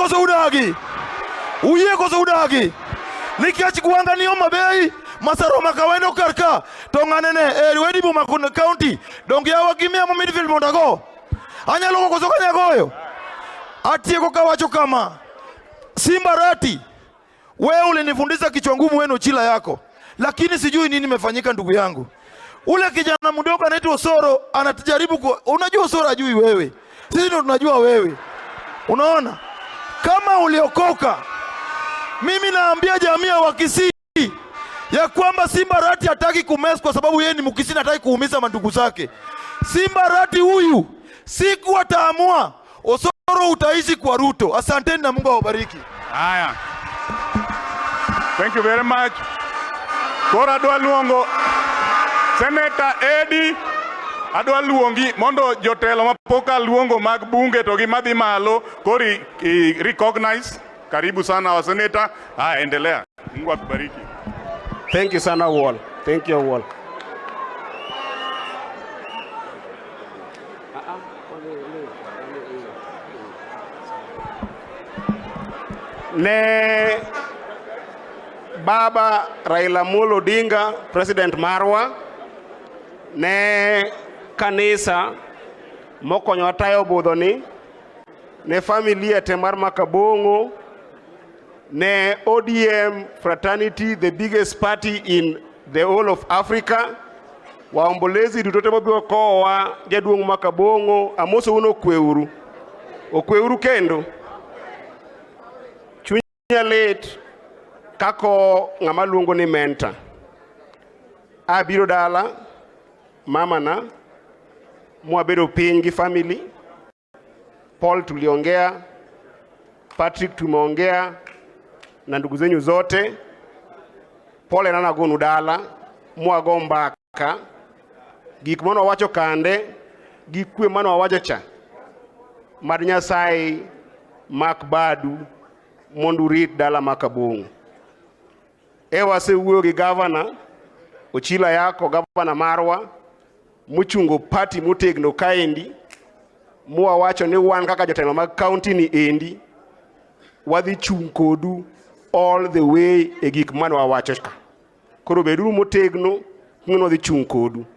Koso udagi? Uyie koso udagi? Nikech gwanga ni Homa Bay, Masaro Makawendo kar ka, to ng'ane ne e wedi Boma County, donge yawa gimiya mo midfield mondo ago. Anyalo go koso kanya goyo? Atieko kawacho kama. Simba Arati, wewe ulinifundisha kichwa ngumu, wewe chila yako, lakini sijui nini imefanyika ndugu yangu. Ule kijana mdogo anaitwa Osoro anatujaribu unajua Osoro ajui wewe, sisi ndio tunajua wewe. Unaona, kama uliokoka, mimi naambia jamii ya Wakisii ya kwamba Simba Arati hataki kumess kwa sababu yeye ni Mkisii na hataki kuumiza mandugu zake. Simba Arati huyu siku ataamua Osoro utaishi kwa Ruto. Asanteni na Mungu awabariki. Haya. Thank you very much. Koro adwa luongo Senator Eddie, adwa luongi mondo jotelo mapok aluongo mag bunge to gi madhi malo koro i recognize. Karibu sana wa senator. Haya, endelea. Mungu akubariki. Thank you sana, Wall. Thank you, Wall. Ne baba Raila Amolo Odinga, President marwa, ne kanisa mokonyowa tayo budhoni, ne familia te mar Makabong'o, ne ODM fraternity, the biggest party in the whole of Africa, waombolezi duto te mobiro kowowa jaduong' Makabong'o, amosou ni okweuru. Okweuru kendo. Chunya lit kako ng'ama luongo ni mentor. Abiro dala mama na mwabedo piny gi family. Paul tuliongea, Patrick tumeongea na ndugu zenyu zote. Pole nana gonu dala mwago mbaka gik mane wawacho kande gi kwe mane wawacho cha. Mad Nyasaye mak badu mondo urit dala ma Kabong'o. E wasewuoyo gi gavana Ochila yako gavana marwa mochungo party motegno kaendi mwawacho ni wan kaka jotelo mag county ni endi wadhi chung' kodu all the way e gik mane wawacho ka. Koro beduru motegno, ng'no wadhi chung' kodu.